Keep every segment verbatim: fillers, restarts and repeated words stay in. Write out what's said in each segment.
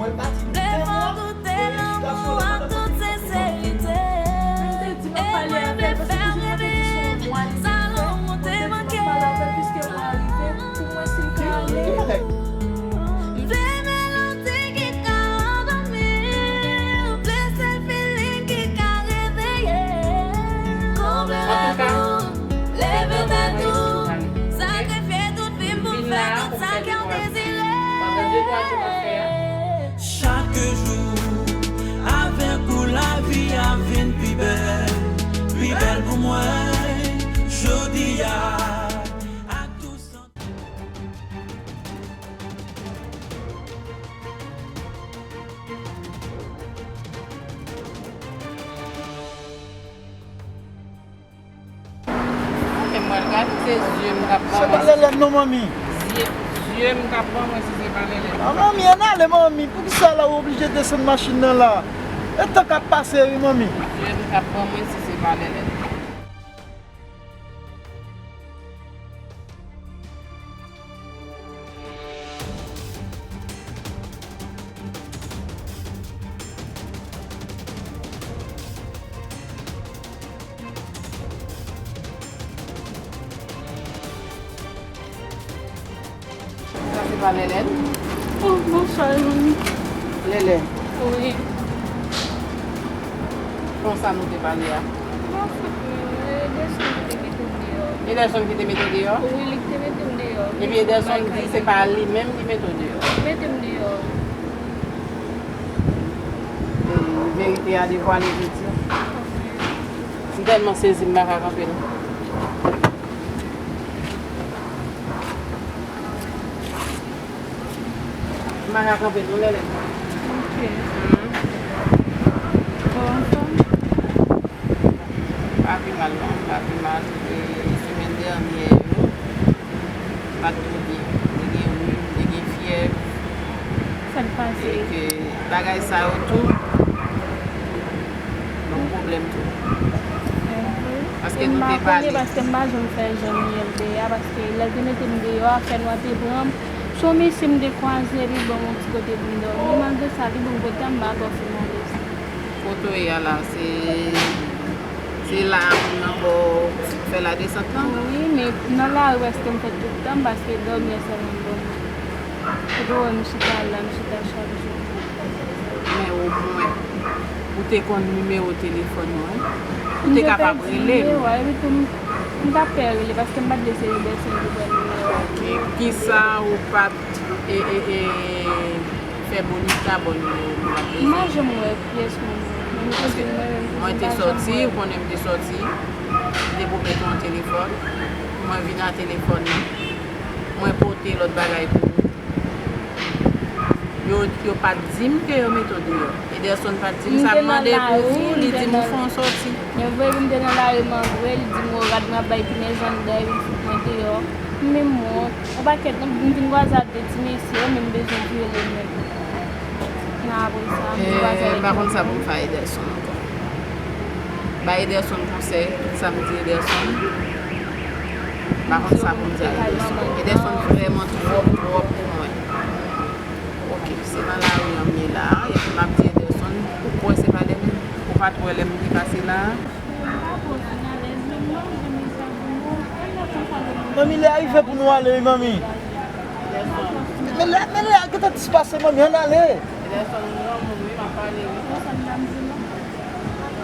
Vle fè w goute lanmou an tout senserite. E mwen vle fè w reve. Sa lanmou te manke. M vle melodi ki ka andòmi. M vle sèl feeling ki ka reveye. Konble rèv ou, leve tèt ou. Sakrifye tout vi m pou m fè tout sa kè w dezire. Chak jou avèk ou lavi a vin pi bèl, pi bèl pou mwen. Jodi a ak dous. Lè m pral gade, se zye m k ap ban mwen. Se pa Lèlèn non, manmi. Zye, zye m k ap ban mwen si se pa Lèlèn. A, manmi, ann ale, manmi. Poukisa la ou oblije desann machin nan la? E tan k ap pase, wi, manmi. Zye m k ap ban mwen si se pa Lèlèn. Sa se pa Lèlèn? Oh, bonswa, manmi. Lèlèn. Wi. Konsa nou te pale a. Bon, fout mwen, Ederson ki te mete m deyò. Ederson ki te mete w deyò? Wi, li ki te mete m deyò. Epi Ederson di se pa li menm ki mete w deyò. Li mete m deyò. E verite a devwale jodi a. M tèlman sezi, m pa ka kanpe non. M pa ka kanpe non, Lèlèn. Ok. Bon, anfòm? Pa pi mal non, pa pi mal. E semèn dènyè yo, m pa t twò byen. M te gen rim, m te gen fyèv. Sa k pase? E ke bagay sa yo tou, yon pwoblèm tou. Paske nou te pale. Paske m pa janm fè jan Miel te ye a, paske lè l te mete m deyò a, fènwa te pran m. Se yon mesye m te kwaze, epi l ban m yon ti kote pou m dòmi. Malgre sa, li ban m kote a, m pa twò fin ale. Kote w ye a la, se, se la moun nan ba w fè ladesant lan? Wi, men nan lari, èske m fè tout tan, paske dòmi an sèlman m dòmi. Kote w wè m chita la, m chita chak jou. Men omwen, ou te konn nimewo telefòn mwen, ou te kapab rele m. Epi tou, m, m t ap pè rele, paske m pa t vle se Ederson ki pran nimewo a. Ok. Kisa ou pa t, e, e, e, fè Bonita ba w nimewo m? M pa t vle se. M pa janm wè pyès moun. Paske mwen te sòti, ou konnen m te sòti, m te pwomèt ou yon telefòn, mwen vin a telefòn nan, mwen pote lòt bagay pou ou. Yo, yo pa t di m ke yo mete w deyò. Ederson pa t di m sa, m mande pou ou, li di m ou fè yon sòti. Yo voye pou m te nan lari, m antre, li di m, "O, rad mwen ap bay tounen anndan, epi l fout mwen deyò." M menm wont, yon pakèt, m vin kwaze ak de ti mesye, yo menm bezwen vye le mwen. Nan apre sa, m kwaze avèk. M pa konn sa pou m fè a Ederson ankò. Bay Ederson konsèy, tout sa m di Ederson. M pa konn sa pou m di a Ederson. Ederson vrèman twòp, twòp pou mwen. Ok, se nan lari an m ye la a, epi m ap di Ederson, ou kwè se pa Lèlèn? Ou pa t wè lè m te pase la a? Manmi, lè a rive pou nou ale, wi, manmi. Men lè, men lè a gentan dispase, manmi, ann ale. Ederson, m granmoun, wi, m ap pale, wi.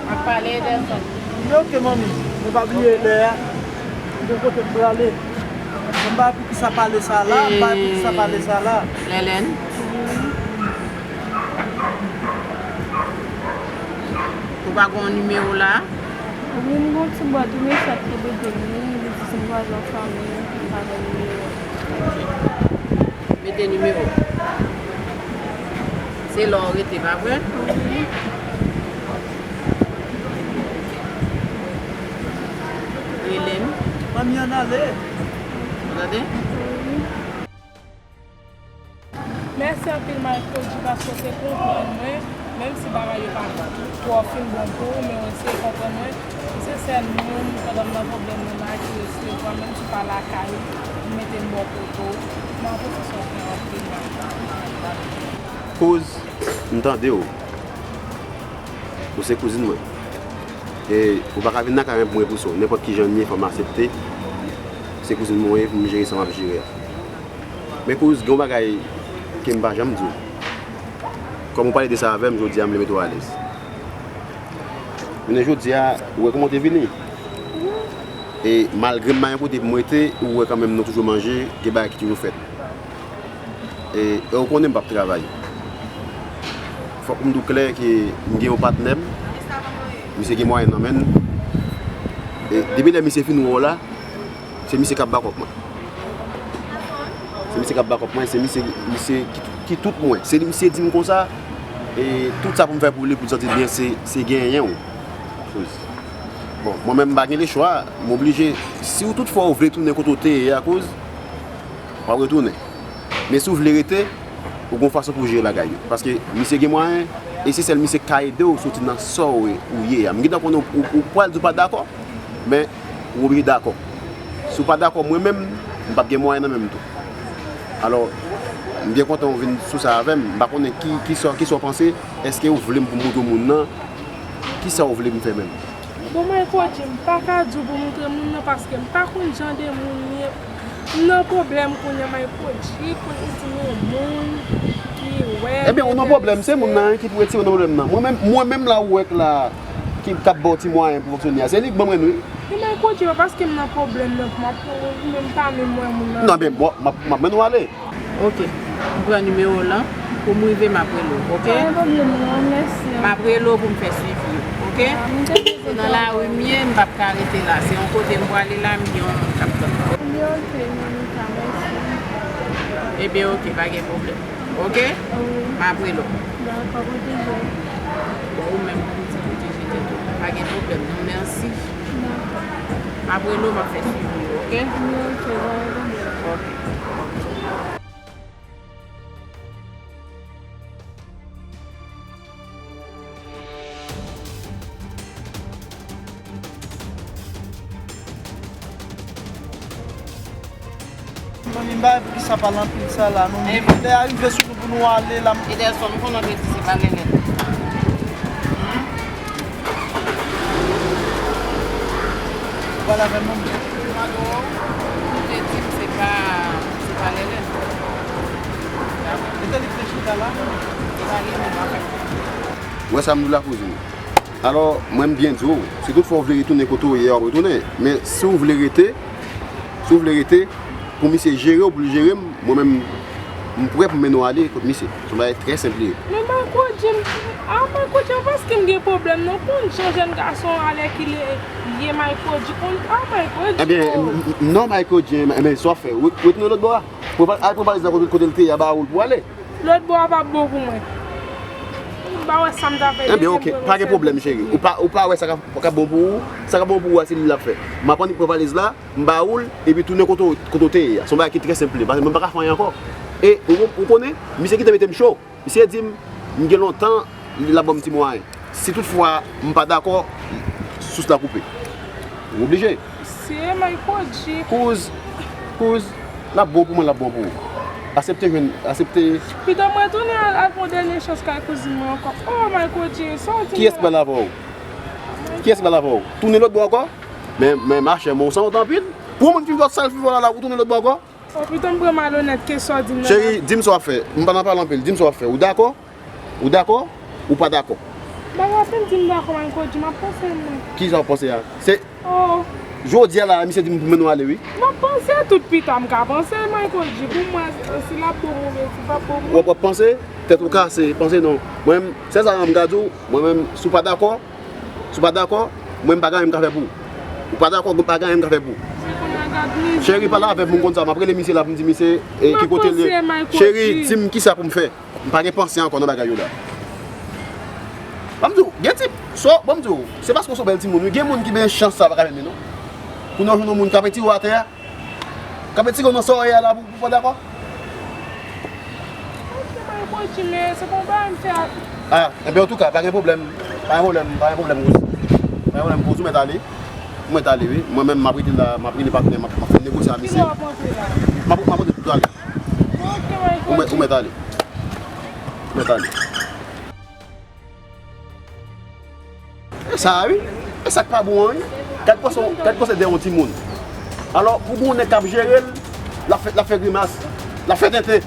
M ap pale, Ederson. Men ok, manmi. Men pa bliye lè a. M gen kote m prale. M pa poukisa pale sa la, m pa poukisa pale sa la. Lèlèn. Ou pa gen yon nimewo la? Wi, m gen yon ti bòt wi, mesye a te prete m li, li di si m kwaze yon fanmi, m pa gen nimewo. Mete nimewo. Se la w rete, pa vre? Wi. Rele m. Manmi, ann ale. Ou tande? Wi. Mèsi anpil, Marc Cody, paske w te konprann mwen, menm si bagay yo pa t twò fin bon pou ou, men w eseye konprann mwen. Ou se sèl moun, pandan m nan pwoblèm nan la, ki resevwa, menm si w pa lakay ou, ou mete m bò kote w. Mwen apresye sa w fè anpil, Marc Cody. Koz M tande w. Ou se kouzin mwen. E ou pa ka vin nan kay mwen pou mwen pou sa. Nenpòt ki jan l ye, fò m aksepte. Se kouzin mwen w ye, pou m jere sa m ap jere a. Men kouz, gen yon bagay ke m pa janm di w. Kòm ou pale de sa avè m, jodi a m vle mete w alèz. Jounen jodi a, ou wè kòman w te vini. E malgre m pa gen kote pou m rete, ou wè kanmenm nou toujou manje, gen bagay ki toujou fèt. E, e ou konnen m p ap travay. Fòk m di w klè ke m gen yon patnè m. Misye gen mwayen nan men l. E depi lè misye fin wè w la, se misye k ap bakòp mwen. Se misye k ap bakòp mwen, se misye, misye ki, ki tout mwen. Se li misye di m konsa, e tout sa pou m fè pou li, pou l santi l byen, se, se genyen w. Bon, mwen menm m pa gen lechwa, m oblije, si w tout fwa w vle tounen kote w te ye a kouz, w ap retounen. Men si w vle rete, ou gon fason pou w jere bagay yo. Paske misye gen mwayen, e se sèl misye k ka ede w soti nan sa w ye, ou ye a. M gentan konnen ou, ou, ou pral di w pa dakò, men ou oblije dakò. Si w pa dakò, mwen menm, m p ap gen mwayen nan men m tou. Alò, m byen kontan w vin sou sa avè m. M pa konnen ki, ki sa, ki sa w panse. Èske w vle m pou m montre w moun nan? Ki sa w vle m fè menm? Bon, Maykodji, m pa ka di w pou montre moun nan paske m pa konn jan de moun li ye. M nan pwoblèm kounye a, Maykodji, kounye a di m yon moun ki wè m. Ebyen, ou nan pwoblèm, se moun nan ki pou retire w nan pwoblèm nan. Mwen menm, mwen menm la ou wè k la, ki, k ap ba w ti mwayen pou fonksyone a, se li k ban mwen l wi. Ebyen, Maykodji, pa paske m nan pwoblèm nan pou m ap pran moun, men m pa menm wè moun nan. Non, men bon, m ap, m ap mennen w ale. Ok. M pran nimewo w lan. Pou m rive, m ap rele w, ok? Pa gen pwoblèm, non, mèsi. M ap rele w pou m fè swivi w, ok? Ah, m te bezwen nan lari m ye, m p ap ka rete la. Se yon kote m prale la, m gen yon moun k ap tann mwen. Ebyen, ok, Monica, mèsi. Ebyen, ok, pa gen pwoblèm. Ok? Wi. M ap rele w. Dakò, pwoteje w. Bon, ou menm, pou w di pwoteje tèt ou. Pa gen pwoblèm, non, mèsi. Dakò. M ap rele w, m ap fè swivi w, ok? Wi, ok, pa gen pwoblèm. Ok. Manmi, m pa wè poukisa pale anpil sa la, non. Lè a rive sou nou pou nou ale la. Edelson, m konnen w te di se pa Lèlè. Ou pale avè m, manmi. Ou te di m se pa, se pa Lèlè. Kote li te chita la? Ou wè sa m di w la, kouzin? Alò, mwen, m byen di w, si tout fwa w vle retounen kote w ye a, w ap retounen. Men, si w vle rete, si w vle rete, pou misye jere w, pou l jere m, mwen menm, m prè pou m mennen w ale kot misye. Se yon bagay trè senp li ye. Men Maykodji, m, a Maykodji, a paske m gen pwoblèm, non, konn jan jèn gason alèkile ye, Maykodji, konn, a Maykodji, ebyen, oh. M, m, non, Maykodji, men sa w ap fè, re-, retounen lòt bò a. Prepare, al prepare valiz la kote, kote l te ye a, ba ou l pou w ale. Lòt bò a p ap bon pou mwen. M pa wè sa m ta fè. Ebyen, ok, pa gen pwoblèm, cheri. Ou pa, ou pa wè sa k ap, k ap bon pou ou? Sa k ap bon pou ou a, se li l ap fè. M ap annik pran valiz la, m ba ou l, epi tounen kote w, kote w te ye a. Se yon bagay ki trè senp li, paske mwen pa ka fè anyen ankò. E ou, ou konnen, misye kite mete m cho. Misye di m, m gen lontan, l ap ban m ti mwayen. Si tout fwa m pa dakò, sous la koupe. Ou oblije. Mesye, Maykodji. Kouz, kouz, l ap bon pou mwen, l ap bon pou ou. Aksepte jwenn, aksepte. Pito m retounen al, al pran dènye chans kay kouzin mwen ankò. Oh, Maykodji, sa w di m la? Kiyès ki pale avè w? Kiyès ki pale avè w? Tounen lòt bò ankò? Men, men machè, men w sanwont anpil. Pou yon moun fin fè w sa l fin fè w la, la, ou tounen lòt bò ankò? Oh, pito m pran malonèt ke sa w di m nan. Cheri, di m sa w ap fè. M pa nan pale anpil. Di m sa w ap fè. Ou dakò? Ou dakò? Ou pa dakò? Bagay fin di m dakò, Maykodji, m ap panse mwen. Kisa w ap panse a? Se, oh, jodi a la, misye di m pou mennen w ale, wi. M ap panse tout pita, m ka panse, Maykodji, pou mwen, si l ap bon move, si l p ap bon move. W ap, w ap panse? Tèt ou kase, panse non. Mwen menm, sèl sa m ka di w, mwen menm, si w pa dakò, si w pa dakò, mwen m pa gen anyen m ka fè pou ou. Ou pa dakò, m pa gen anyen m ka fè pou ou. Cheri, pale avè m, m konn sa. M ap rele misye la pou m di misye, e, ki kote l ye. Cheri, di m kisa pou m fè. M pa gen panse ankò nan bagay yo la. Ban m di w, gen tip, so, ban m di w, se paske w se yon bèl timoun, wi. Gen moun ki benyen chans sa pa ka jwenn li, non. Kounye a w jwenn yon moun k ap etire w atè a. K ap etire w nan sa w ye a la pou, pou w pa dakò? Mwen di men se pa yon bagay m fè a. Ah, enben, antouka, pa gen pwoblèm. Pa gen pwoblèm, pa gen pwoblèm, Kouz. Pa gen pwoblèm, Kouz, ou mèt ale. Ou mèt ale, wi. Mwen menm, m ap rete la, m ap rele patnè, m ap, m ap fè negosye a misye. Kilè w ap rantre la? M ap, m ap rantre tout ale. Ok, Maykodji. Ou mèt, ou mèt ale. Ou mèt ale. Sa a wi, e sa k pa bon an wi. Gad panse, gad panse dèyè yon timoun. Alò, pou gen yon nèg k ap jere l, l ap fè, l ap fè grimas, l ap fè tenten.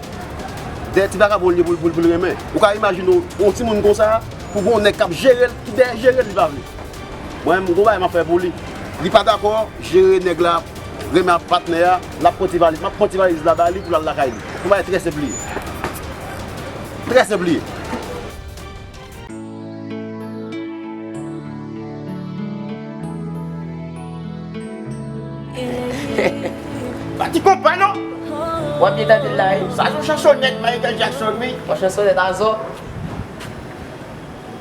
Dèyè ti vagabon l ye pou, pou, pou l renmen. Ou ka imajine w, yon timoun konsa, pou gen yon nèg k ap jere l, ki dèyè jere l, li pa vle. Mwen menm, gon bagay m ap fè pou li. Li pa dakò, jere nèg la, renmen ak patnè a, l ap pran ti valiz, m ap pran ti valiz la ba li pou l al lakay li. Yon bagay trè senp li ye. Trè senp li ye. Pa ti konpa non. W ap byen tande l la wi. Sa se yon chansonèt Michael Jackson wi. Yon chansonèt azò.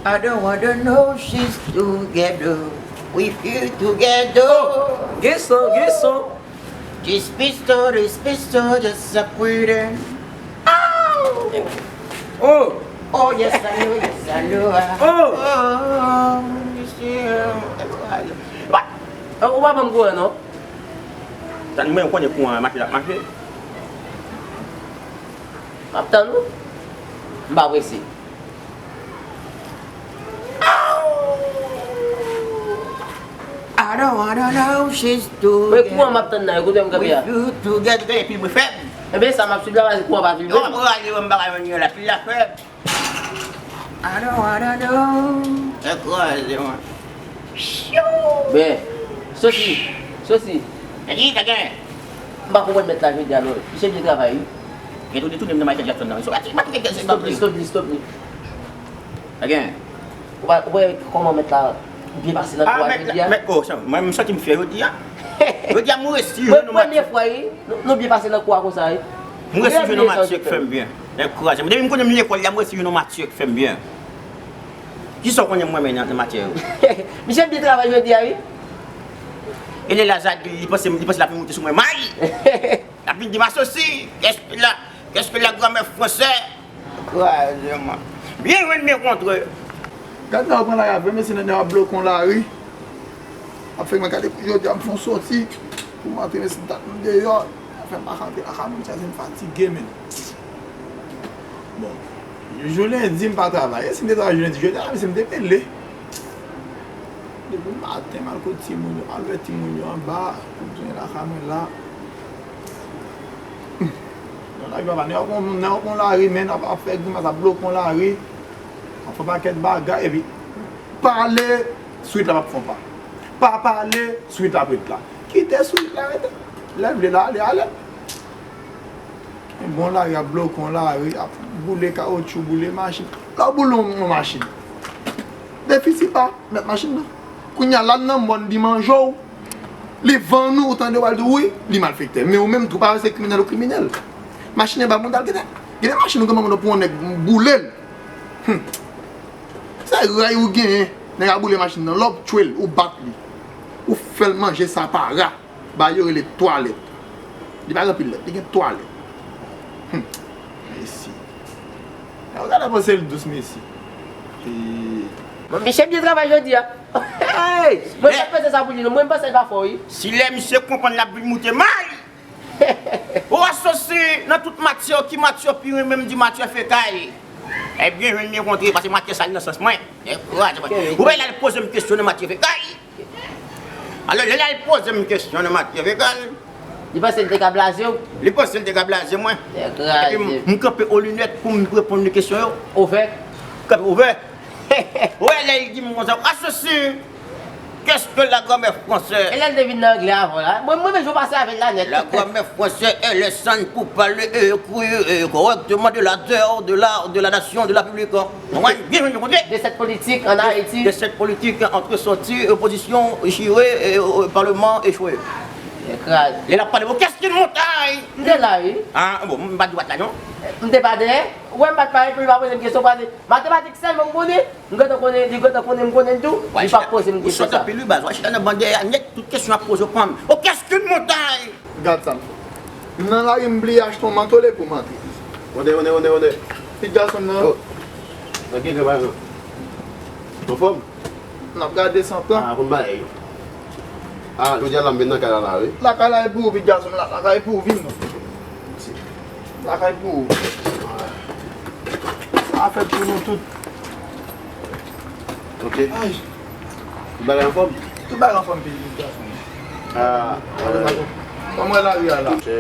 I don't wanna know she's together with you together. Gen son, gen son. This pistol, this pistol, just a quitting. Oh! Oh, yes, I know, yes, I know. Oh! Oh, monsieur. Ou pa ban m kouran non. Tann mwen, ou konnen kouran an mache l ap mache. M ap tann ou. M pa prese. I don't wanna know she's too. Mwen kouran m ap tann nan, kote m kanpe a. With you together, epi mwen fèb. Ebyen sa m ap swiv la, paske kouran pa vin. Yo, m ap rale, m pa ka jwenn yon la, pil la fèb. I don't wanna know. E kraze mwen. Ben, Sosi, Sosi. Ki sa gen? M pa konprann mèt la jodi a non. Misye byen travay wi. Gen tou detounen m nan Michael Jackson nan. Sou ati, m ap gen se. Stop li, stop li, stop li. Sa gen? Ou pa, ou pa wè kòman mèt la byen pase nan kou a jodi a? Mèt, oh, mwen m santi m fyè jodi a. Jodi a m resi jwenn yon matye. Mwen premye fwa wi, nou, nou byen pase nan kou a konsa wi. M resi jwenn yon matye k fè m byen. Enkouraje m. Depi m konnen m lekòl la, m resi jwenn yon matye k fè m byen. Kisa w konnen mwen menm nan, nan matyè yo? Misye byen travay jodi a wi. E lè la Zadi, li panse, li panse l ap vin moute sou mwen may. L ap vin di m asosi. Qu'est-ce que la, qu'est-ce que la grand-mère français? Kraze mwen. Byen jwenn, byen kontre. Gad nan w pran lari a vre, mesye, nan w ap bloke yon lari. Ap fè mwen gade pou jodi a m fè yon soti pou m antre, mesye, dat m deyò. Fè m pa ka antre lakay mwen, sa se m fatige menm. Bon, jou lendi m pa travay. E si m te travay jou lendi, jodi a la, mesye, m te pele. Depi maten, m al kot timoun yo, m al wè timoun yo anba, pou m tounen lakay mwen la. Nan lavi papa, nèg ap pran, nèg ap pran lari, men ap, ap fè grimas, ap bloke yon lari, ap fè yon pakèt bagay, epi pale, swit la p ap fè yon pa. Pa pale, swit la ap ret la. Kite swit la rete. Lè l vle l ale, ale. Gen bon lari ap bloke yon lari, ap boule kawotchou, boule machin. Lè w boule yon, yon machin, defisi pa mèt machin nan. Kounye a, l al nan mòn, li manje w, li vann ou, ou tande w al di w wi, li malfektè. Men ou menm tou, pa wè se kriminèl ou kriminèl. Machin anba moun t al gentan. Gen de machin ou gen manman pou yon nèg boule l. Hum. Se ray ou genyen, nèg a boule machin nan, lè w tchwe l, ou bat li. Ou fè l manje sapara. Bagay yo rele twalèt. Li pa gen anpil lèt, li gen twalèt. Hum. Mesye. Lè w gade panse l dous, mesye. E... Bon, misye byen travay jodi a. Hey! Mwen pa t panse sa pou li non, mwen m panse l pa fò wi. Si lè misye konprann l ap vin moute may. Ou asosi nan tout matyè, ki matyè pi renmen m di matyè fekal. Ebyen, jwenn byen kontre, paske matyè sa li nan sans mwen. Enkouraje mwen. Ou wè l al poze m kesyon nan matyè fekal. Alò, lè l al poze m kesyon nan matyè fekal. Li panse l te ka blaze w? Li panse l te ka blaze mwen. Epi m, m kanpe o linèt pou m reponn li kesyon yo. Ouvè. Kanpe ouvè. Ou wè lè l di m konsa, asosi. Qu'est-ce que la grammaire française? E lè l te vin nan anglè avan la? Mwen, mwen menm, jan w pase avè l la nèt. La grammaire française est l'essence pour parler et écrire, euh, correctement de la terre, de la, de la nation, de la République. Mwen, byen jwenn kote. De cette politique en Haïti. De cette politique entre sortie, opposition, échoué, et, euh, parlement échoué. Ekraze. Lè l ap pale, bon, qu'est-ce qu'une montagne? M te la, wi. Ah, bon, m pa t dwat la, non? M te pa dèyè. Ou wè, m pa t pale pou li pa poze m kesyon, pase matematik sèlman m konnen. M gentan konnen, li gentan konnen m konnen l tou, li p ap poze m kesyon sa. Ou sòt anpil wi baz, w al chita nan ban dèyè a nèt, tout kesyon ap poze w pam. Oh, qu'est-ce qu'une montagne? Gad sa m fè. M nan lari, m bliye achte yon mantole pou m antre. Onde, onde, onde, onde. Pitit gason m nan. Oh. Nan ki kè pa jan? Anfòm? N ap gade san tan. Ah, konn bagay. Ah, jodi a la m vin nan kay la la wi. Lakay la e pou ou, pitit gason m, la, lakay e pou ou, vin non. Lakay pou ou. Sa fèt pou nou tout. Ok. Ay. Tout bagay anfòm? Tout bagay anfòm, pil pil gason. Ah, kòman wè lari a la? Chè,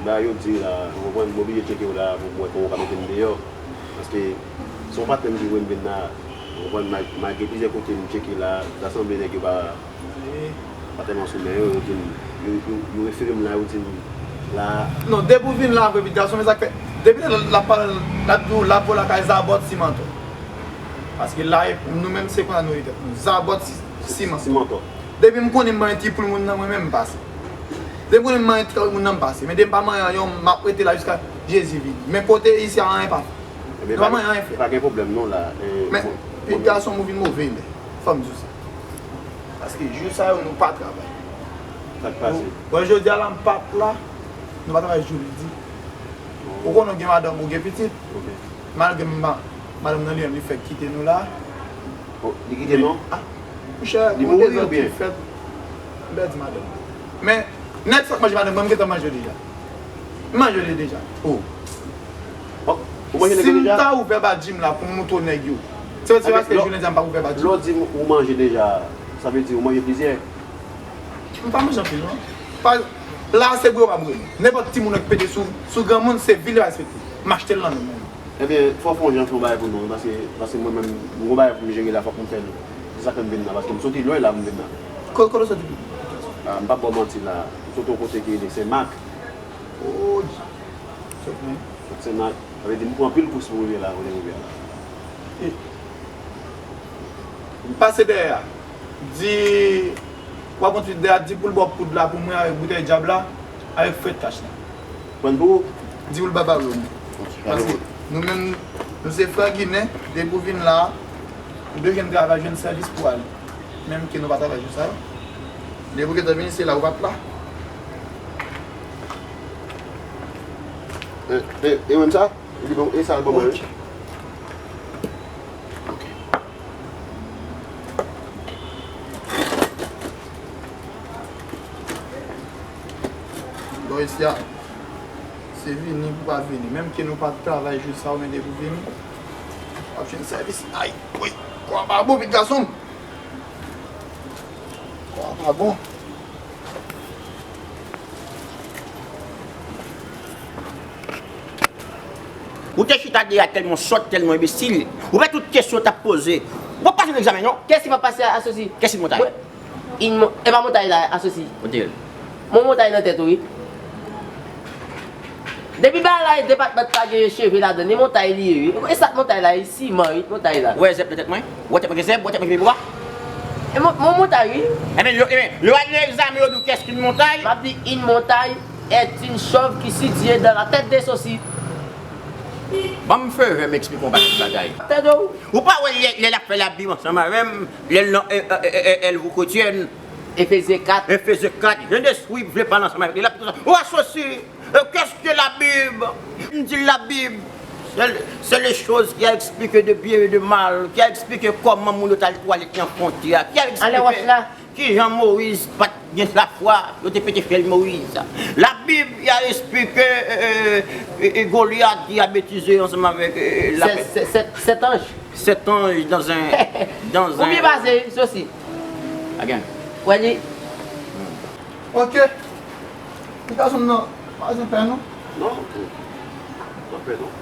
bagay yo di la, ou konprann, m oblije tcheke w la pou m wè kòman w ka mete m deyò. Paske se yon patnè m ki voye m vin la, ou konprann, malgre plizyè kote m tcheke la, ta sanble nèg yo pa pa tèlman sou men yo, yo di m, yo, yo, yo refere m la, yo di m la. Non, depi w vin la vre, pitit gason, men sa k fè, depi lè l ap pale, l ap di w l ap vo lakay Zabòt Simantò. Paske la, nou menm se konsa nou rele tèt nou, Zabòt Simantò. Depi m konnen m manyen ti poul moun nan, mwen menm m pase. Depi m konnen m manyen ti kawòt moun nan, m pase. Men depi m pa manyen anyen, m ap rete la jiska Jezi vini. Men kote isi a, anyen pa fèt. Nou pa manyen anyen frè. Pa gen pwoblèm non la. Men, pitit gason m, ou vin move lè. Fò m di w sa. Paske jou sa yo nou pa travay. Sa k pase? Bon, jodi a la m pa t la. Nou pa travay jou ledi. Ou konnen w gen madanm ou gen pitit. Malgre m pa, madanm nan li menm li fèk kite nou la. Oh, li kite nou? Ah, monchè, li mouri oubyen? Fèt, m pèdi madanm. Men, nèg sa k manje madanm mwen, m gentan manje yo deja. M manje yo deja. Oh. Ou manje nèg yo deja? Si m ta ouvè badji m la pou m moutre w nèg yo. Se, se paske jounen sa m pa ouvè badji m. Lè w di ou manje deja, sa vle di ou manje plizyè? M pa manje anpil non. Pa, la se bouyon m ap bouyon. Nenpòt timoun ki pete sou, sou granmoun, se vil li pa respekte. M achte l nan men mwen. Ebyen, fò w fè yon jan fè yon bagay pou nou, paske, paske mwen menm, m gon bagay pou m jere la, fòk m fè l. Se sa k fè m vin la, paske m soti lwen la pou m vin la. Kote, kote w soti? Ah, m p ap ba w manti la. M soti yon kote ki rele Senmak. Oh, Senmak. Senmak. Sa vle di m pran anpil kous pou m rive la, kote m rive a la. M pase dèyè a. Di, w ap kontinye dèyè a, di pou l ba w poud la pou mwen avèk boutèy dyab la, avèk frèt kach la. Pran pou ou? Di pou l ba baro nou. Paske nou menm, nou se frè ginen, depi w vin la, ou bezwen travay, jwenn sèvis pou ale. Menm ke nou pa travay jou sa yo. Depi w gentan vini, se la ou pa t la. E, e, e menm sa? Li bon, e sa l ban mwen wi. Ok. Bon, isi a, se vini pou pa vini. Menm ke nou pa t travay jou sa yo, men depi w vini, w ap jwenn sèvis. Ay, wi, kò a pa bon, pitit gason m. Kò a pa bon. Ou te chita dèyè a tèlman sòt, tèlman enbesil. Ou wè tout kesyon w t ap poze. Ou p ap pase nan egzamen non. Kiyès ki p ap pase a, Asosi? Kiyès ki montay? Mwen, in mon, e pa montay la, Asosi. Kote l? Mwen montay nan tèt ou wi. Depi bagay la e depatman pa gen cheve ladan, e montay li ye wi. E sa k montay la, e siman wi, montay la. Ou wè zèb nan tèt mwen? Ou wè tèt mwen gen zèb, ou wè tèt mwen gen pye bwa? E mon, mon montay wi. Ebyen, yo, ebyen, lè w al nan egzamen, yo di w kiyès ki montay? M ap di in montay. Est une chauve qui située dans la tête des saucisses. Ban m fevè m eksplike w yon pakèt bagay. Tande w. Ou pa wè lè, lè l ap fè Labib ansanm avè m, lè l nan, e, e, e, e, Èl Voukotyèn. Efezye kat. Efezye kat. Jen de swi vle pale ansanm avèk li. L ap di konsa, ou asosi, e, qu'est-ce que la Bible? M di l Labib, c'est, c'est les choses qui a expliqué de bien et de mal, ki a eksplike kòman moun yo t al twalèt nan fwontyè a, ki a eksplike. Kijan Moyiz pa t gen lafwa, yo te pete fyèl Moyiz. Labib a eksplike, e, e, e, e, Golyat ki a betize ansanm avèk, e, e, la. Sèt, sèt, sèt, sèt anj. Sèt anj dans un, dans un. Ou byen pase, Sosi. Again. Wè li. Ok. Ti gason m nan, pa janm pè non. Non, pa pè non.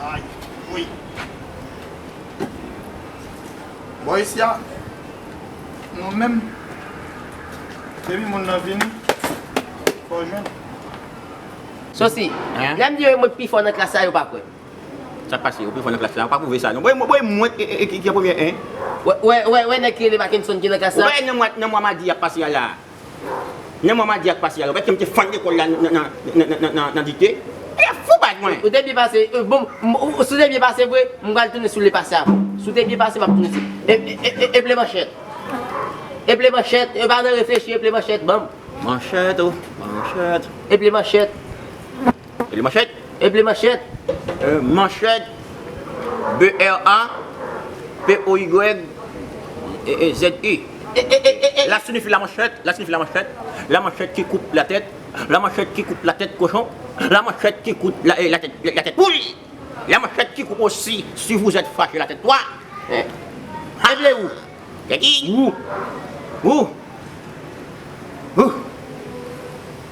Ay, wi. Bò isi a, nou menm, depi moun nan vini, fò w jwenn. Sosi, lè m di yo e mwen k pi fò nan klas la, yo pa kwè m. Sa k pase? Ou pi fò nan klas la? Ou pa pwouve sa non. Bon, e mwen, bon, e mwen ki, ki, ki an premye, en? Wè, wè, wè, wè nèg ki rele Mackenson ki nan klas la? Ou pa wè nan mwa, nan mwa madi y ap pase a la? Nan mwa madi a k pase a la, ou pa wè ke m te fann lekòl la nan, nan, nan dikte? E fou baz mwen! Ou te byen pase, e, bon, m, ou, si w te byen pase vre, m pral tounen sou le pase a. Si w te byen pase, m ap tounen sou. E, e, e, e, eple manchèt. Eple manchèt, e pa nan reflechi, eple manchèt, banm. Manchèt, o, manchèt. Eple manchèt. Eple manchèt. Eple manchèt. E, manchèt. B R A P O Y. E, e, Z I. E, e, e, e, e. La signifie la manchette, la signifie la manchette. La manchette qui coupe la tête, la manchette qui coupe la tête cochon, la manchette qui coupe la, eh, la tête, la, la tête poule, la manchette qui coupe aussi si vous êtes fâché la tête toi. Eh. Eble ou. Ou. Ou. Ou.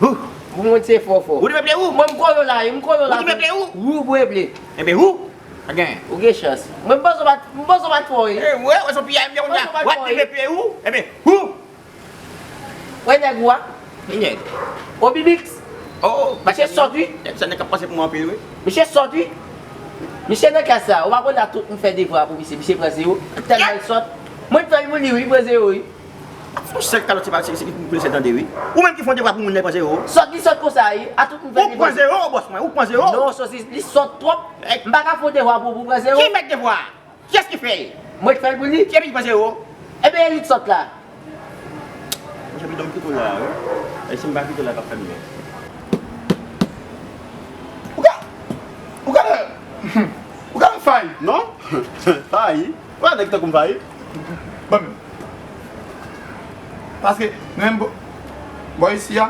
Ou. Ou mwen se fò fò. Ou te eble ou? Mwen m konnen w la, m konnen w la. Ou te eble ou? Ou pou eble. Enben ou. Pa gen. Ou gen chans. Mwen m panse w pa t, m panse w pa t fò, wi. Eh, wè, wè, se piyay m ye kounye a. Wè, te eble ou? Enben ou. Wè nèg ou a? Ki nèg? Obimix. Oh, misye sòt, wi. Nèg sa nèg k ap panse pou mwen anpil, wi. Misye sòt, wi. Misye nan klas la, ou pa konn a tout moun fè devwa pou misye, misye pran zewo. Tèlman l sòt. Mwen fè l pou li, wi, li pran zewo, wi. Ap fè yon sèl kalòt, se pa, se, se, pou li sèl tande, wi. Ou menm ki fè yon devwa pou moun nan, li pran zewo. Sòt, li sòt konsa, wi. A tout moun fè devwa. Ou pran zewo, bòs mwen, ou pran zewo. Non, sosis, li sòt twòp. M pa ka fè yon devwa pou, pou pran zewo. Ki mèt devwa a? Kiyès ki fè l? Mwen k fè l pou li. Ki epi ki pran zewo? Ebyen, e li k sòt la. Monchè, pito m kite w la, wi. E si m pa kite w la, l ap fè m byen. Ou ka, ou ka, ou ka fè fayi, non? Fayi? Ou pa nèg tankou m fayi? Bon, paske, menm bò, bò isi a,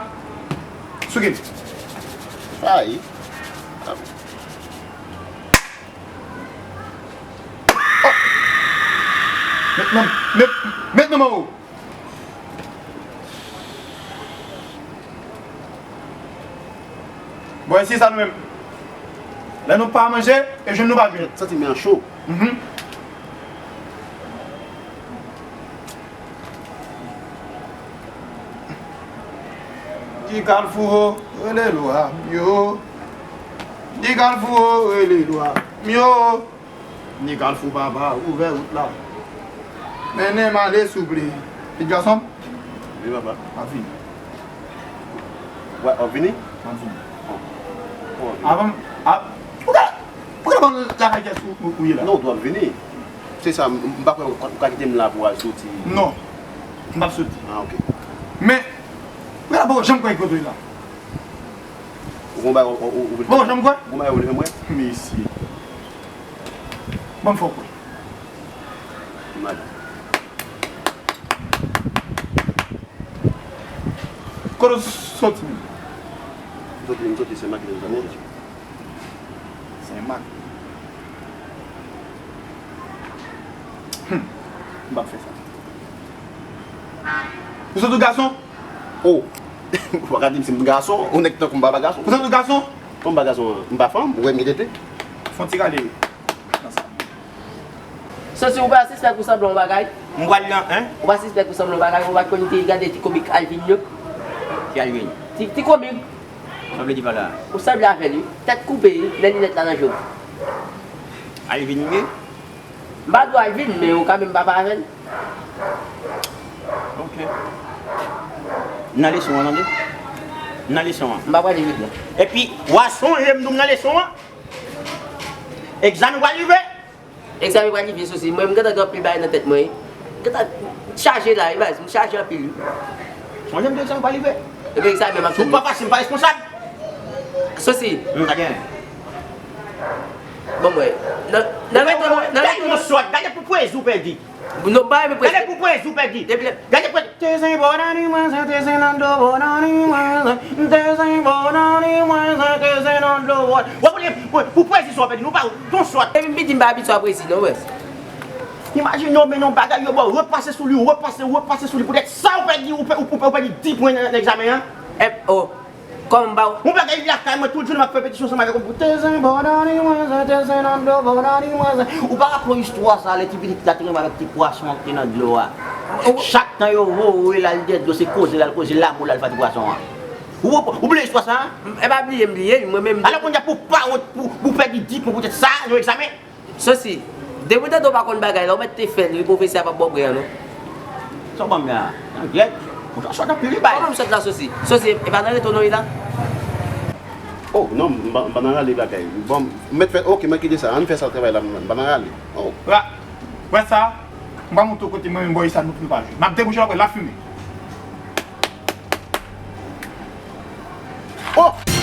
souke. Fayi? Oh! Met nan, met, met nan men w. Bon, e se sa nou menm. Lè nou pa manje, e jwenn nou pa jwenn. Santi men an cho. Mhm. Di Kalfou, rele lwa m yo. Di Kalfou, rele lwa m yo. Ni Kalfou papa, ouvè wout la. Mennen m ale souple. Pitit gason m? Wi, papa. M ap vini. Wè, w ap vini? M ap vini. Bon. Bon, w ap vini. Avan, a, ou ka, ou ka ban lakay kès ou, ou, ou ye la? Non, w dwe vini. Se sa, m, m pa kwè ou ka kite m la pou w al soti. Non. M p ap soti. Ah, ok. Men, ou ka pa janm kwè kote w la. Ou gon bagay, ou, ou, ou, ou vle fè mwen? Bon, janm kwè? Gon bagay ou vle fè mwen? Mesye. Ban m fè w kwè. Mal. Kote w soti menm? M soti, m soti Senmak, m soti Senmak. Senmak. Hum. M p ap fè sa. Ou soti gason? Oh! Ou pa ka di m si m gason, ou nèg tankou m pa, pa gason. Ou santi w gason? Kòm m pa gason, m pa fanm, ou wè m gen tete. Fè yon ti rale nan sa. Sosi, ou pa sispèk ou sanble yon bagay? M pral nan, en? Ou pa sispèk ou sanble yon bagay, ou pa t konn te gade ti komik Alvin yo? Ki Alvin? Ti, ti komik. Sa vle di pa la? Ou sanble avè l, wi. Tèt koupe, wi, men linèt la nan je w. Alvin li ye? M pa di w Alvin, men ou kanmenm papa avè l. Ok. Nan leson an, tande. Nan leson an. M pa pral jodi a. Epi, w a sonje m di w nan leson an. Egzamen pral rive. Egzamen pral rive, Sosi. Mwen, m gentan gen anpil bagay nan tèt mwen, wi. M gentan chaje la, wi, baz. M chaje anpil, wi. Sonje m di w egzamen pral rive. Epi egzamen m ap tann. Si w pa pase, m pa responsab. Sosi. M pa gen. Bon, mwen. Nan, nan reto, nan reto. Gade pou pwezi w pèdi. Non, ba, men prèske. Gade pou pwezi w pèdi. Depi lè. Gade pwezi. Te zen bò nan li mwen zen, te zen nan do bò nan li mwen zen, te zen bò nan li mwen zen, te zen nan do bò. Wè, pou, pou, pou pwezi sa w pèdi, nou pa, ton sòt. Epi m piti, m pa abitye a pwezi, non, wè. Imajine w mennen yon bagay, yo ba w repase sou li, repase, repase sou li, poutèt sa w pèdi, ou pè-, ou, ou, ou pèdi dis pwen nan, nan egzamen an. Epi, oh. Kòm m ba w. Yon bagay lakay mwen, tout jounen m ap fè repetisyon ansanm avèk ou pou te zen bò nan li mwen zen, te zen nan dlo bò nan li mwen zen. Ou pa raple w istwa sa, lè ti pitit la te renmen avèk ti pwason an ki te nan dlo a? Chak tan yo voye l al dèyè dlo, se koze l al koze, lanmou l al fè ti pwason an. Ou, ou, ou bliye istwa sa a? E pa bliye m bliye l, mwen menm. Alò kounye a pou pa wont, pou, pou pèdi dis pwen poutèt sa, yon egzamen? Sosi, depi w tande w pa konn bagay la, ou mèt te fè l, wi, pwofesè a p ap ba w prè an, non. Sa w ban m la? Anglè? Ou sòt anpil, wi, bay. Kòman m sòt la, Sosi? Sosi, e pa nan reto non, wi, la? Oh, non, m pa, m pa nan rale bagay. Bon, m mèt fè, ok, mwen kite sa, ann fè sa travay la, m pa nan rale. Oh. Wè, wè sa, m pa montre w kote mwen menm bò isi a nou, nou pa jwe. M ap debouche l apre, l ap fimen. Oh!